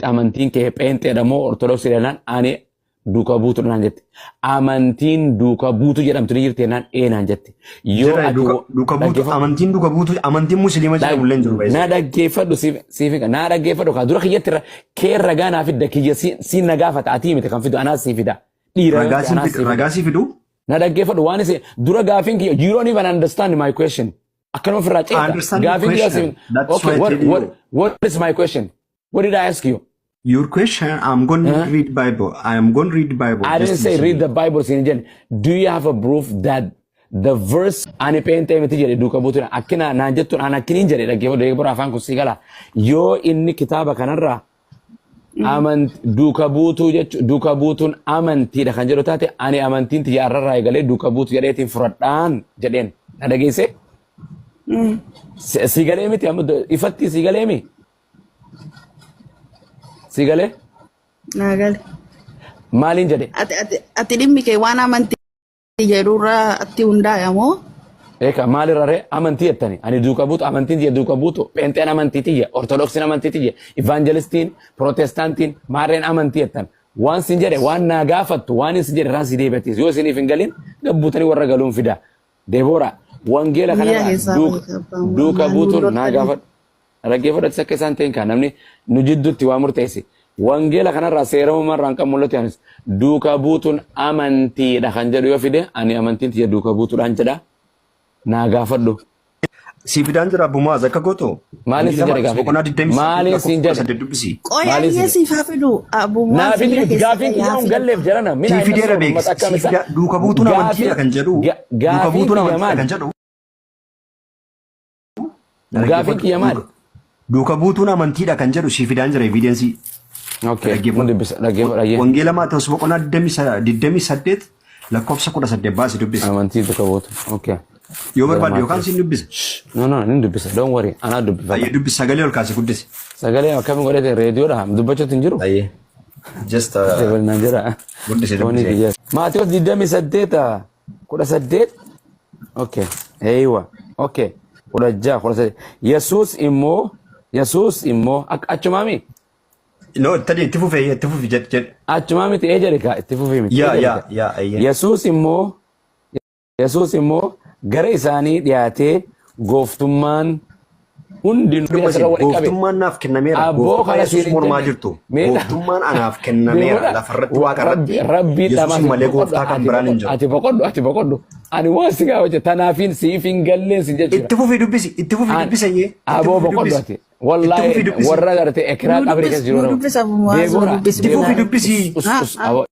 Amantiin kee pheenxeedha moo ortodoksiidha jennaan ani duuka buutuudha naan jette. Amantiin duuka buutuu jedhamtu ni jirti jennaan ee naan jette. Yoo Jira ati duuka duuka buutu dhaggeeffadhu. amantiin duuka buutu amantiin musliima jedhamu illee hin jiru Na baay'ee. dhaggeeffadhu siif siif na dhaggeeffadhu kaa dura kiyyatti irra kee ragaa naa fidda kiyya siin na gaafata atii miti kan fidu anaas sii fida. Dhiira yoo Ragaa ta'e siin anaas fidu sii fida. ragaa sii fidu. Na dhaggeeffadhu waan isin dura gaafiin kiyya you don't even understand my question. Akkanuma ofirraa I ceeta. understand your Gaafiin kiyya question. siin That's okay why I what tell what you. what is my question? What did I ask you? Your question, I'm going to Huh? read Bible. I am going to read Bible. I didn't Just say listen. read the Bible siin jenne. Do you have a proof that the verse ani pheenxee miti jedhe duuka buutuudha. Akkina naan jettuun an akkiniin jedhe dhaggeeffadhu deeggaruu afaan kun sii gala. Yoo inni kitaaba kanarraa amant duuka buutuu jechu duuka buutuun amantiidha kan jedhu taate ani amantiin tiyya arrarraa eegalee duuka buutu jedheetiin fudhadhaan jedheen. Na dhageesse? Si galee miti amma ifatti si galee mi? Si galee? Naa gale. Maaliin jedhe? Ati dhimmi kee waan amantii jedhurraa atti hundaa'e moo? Eeka maalirra ree amantii jettani ani duuka buutu amantiin tiyya duuka buutu pheenxeen amantii tiyya ortodoksiin amantii tiyya ivaanjelistiin pirootestaantiin maarreen amantii jettan waan sin jedhe waan naa gaafattu waan sin jedhe irraan si deebi'atis yoo isiniif hin galin gabbuutanii warra galuun fida Deboora wangeela Miira kanarraa keessaa duuka bahe abbaan duuka maal nu buutuun naa loltanii? gaafadhu Dhaggeeffadhu atis akka isaan ta'in kaa namni nu jidduutti waa murteessi. Wangeela kanarraa seeramummaa irraan kan mul'atu anis duuka buutuun amantiidha kan jedhu yoo fide ani amantiin tiyya duuka buutuudhaan jedha naa gaafadhu. Sii fidaan jira Abbu Mu'aaz akka gootu. Maaliin siin Wangeela jedhe Maarqos gaafii boqonnaa 28 Maaliin siin lakkoofsa jedhe 18 dubbisi. Qoy Maaliin ayyee siin siif haa fidu Abu Naa Mu'aaz fidi miira miti keessa gaafiin haa kiyya hin fidu. galleef jedhana mina Sii inna fideera soor beekis. uummata akkam Sii isa fida duuka buutuun amantiidha gaafiin kan jedhu. Duuka gaafiin buutuun kiyya amantiidha maali? kan jedhu. Na Gaafiin dhaggeeffadhu. kiyya maali? Duuka buutuun amantiidha kan jedhu sii fidaan jira evidensii. Okay, Dhaggeeffadhu. mun dubbisa dhaggeeffadhu ayyee. Wangeela Maatewos boqonnaa 28 lakkoofsa 18 baasi dubbisi. Amantii duuka buutu. Okay. Yoo barbaadde yookaan Maatewos. siin dubbisa. No, no, nin dubbisa. Don't worry. Anaa dubbifata. Ayyee dubbisi sagalee ol kaasi guddisi. Sagalee akkamiin godhate reediyoodha. Dubbachuutti hin jiru. Ayyee. Just Naan jedha. guddisi Toonii dubbisi. kiyya. Maatewos 28 18. Okay. Eeywa. Okay. 16 18. Yesuus immoo akka achumaami. No, tadi itti fufee itti fufi jedh jedh. Achumaa miti ee jedhe kaa itti fufii miti. Yaa ee jedhe yaa kaa. yaa ayyee. Yesuus immoo gara isaanii dhiyaatee gooftummaan hundinuu Dubbasi asirra walitti qabe. gooftummaan naaf kennameera. Abboo Gooftummaa kana Yesuus siin hin mormaa jenne. jirtu. Mee Gooftummaan anaaf kennameera. Deemuudha. Lafarratti waaqa Rabbi irratti rabbii Yesuusin dhamaa malee boqodhu gooftaa kan ati biraan hin boqodhu jiru. ati boqodhu ati boqodhu ani waan si gaafate tanaafiin siif hin galleen si jechuudha. Itti fufii dubbisi. Itti fufii An dubbisi ayyee. Itti aboo fufii boqodhu dubbisi. ati Itti wallaahi fufii dubbisi. warra garte ekiraa Nu qabrii dubbis keessa jiru nu nama. dubbis Abu Mu'aaz nu Deeboora dubbis Itti fufii billahi. dubbisi. us Ha us ha. aboo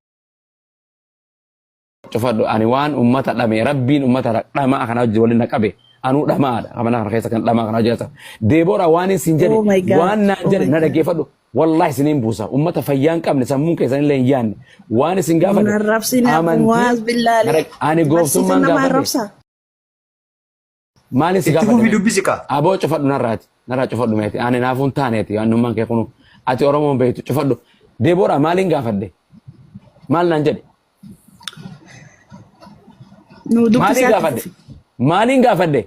cufadhu ani waan ummata dhame rabbiin ummata dhamaa kana wajji waliin na qabe anuu dhamaadha kamana kana keessa kan dhamaa kana wajji keessa deeboora waan isin jedhe Oh my God. waan naan Oh jedhe my na God. dhaggeeffadhu wallahi isiniin buusa ummata fayyaa hin qabne sammuun keessan illee hin yaanne waan isin Nun gaafadhe arrabsine Abu amantii Mu'aaz billahi. ani Barsiisan gooftummaan nama gaafadhe arrabsa. Maaliin si Itti gaafadhe fufii mee? dubbisi kaa. Aboo cufadhu narraati. Narraa cufadhu meeti. Ani naafuun taaneeti. Annummaan kee kunu. Ati Oromoon beektu cufadhu. Deeboraa maaliin gaafadhe? Maal naan jedhe? Nu dubbisi Maaliin ati gaafadhe? fufi. Maaliin gaafadhe?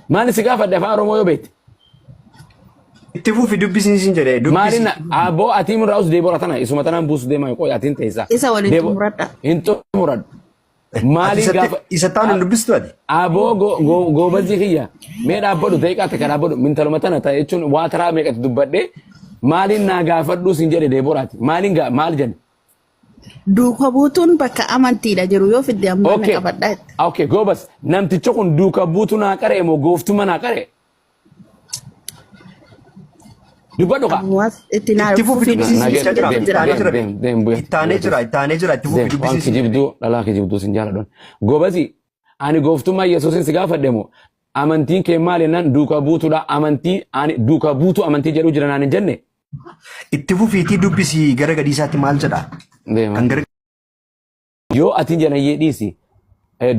Maaliin si gaafadhe afaan Oromoo yoo beekte? Itti fufi dubbisiin siin jedhe dubbisi. Maaliin aboo atii murraa us deeboraa tana isuma tanaan buusu deemaa qoy atiin teessa. Isa waliin xumuradha. Hin xumuradhu. Ati Maaliin isatti gaafa isa taanu hin dubbistu ati. Aboo goobazii kiyya mee dhaabbadhu daqiiqaa takka dhaabbadhu mintaluma tana ta'e jechuun waa taraa meeqatti dubbadhee maaliin naa gaafadhuu siin jedhe deeboraati maaliin maal jedhe. Duuka buutuun bakka amantiidha jiru yoo fidde ammaa na Okay qabadha jette. okay goobas namtichi kun duuka buutu naa qaree moo gooftuma naa qaree dubbadhu kaa. Ammumas itti naa Itti fufi fufii dubbisiin dubbisi jechaa jira. Deem Itti aanee deem jira. deem deem bu'e Itti aanee jira. Itti aanee jira. Itti fufi deem waan dubbisiin siin jedhe. kijibduu dhalaa kijibduu sin jaaladhan goobasi ani gooftummaa yesuusin si gaafadhe moo amantiin kee maali jennaan duuka buutuudha amantii ani duuka buutuu amantii jedhu jira naan hin jenne. Itti fufiitii dubbisi gara gadii isaatti maal jedha? Deema. Kan gara Yoo atiin janayyee dhiisi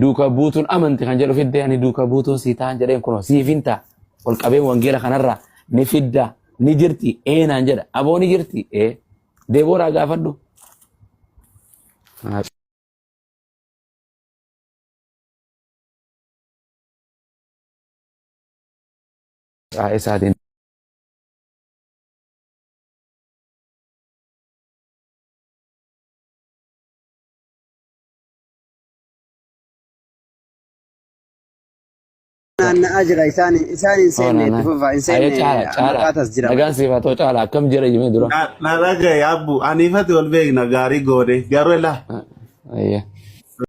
duuka buutuun amanti kan jedhu fidde ani duuka buutuun sii ta'an jedheen kunoo siif hin ta'a. Ol qabeen wangeela kanarraa ni fidda ni jirti ee naan jedha aboo ni jirti ee deebooraa gaafadhu. Isaatiin. Naanna'aa jira isaan isaan hin Oh, seenne na itti fufa hin Ayya seenne caala caala. maqaatas jira. Nagaan siif haa ta'u caala akkam jira jimee dura. Na dhagaye abbu aniifati wal beekna gaarii goone garuu elaa Ayya.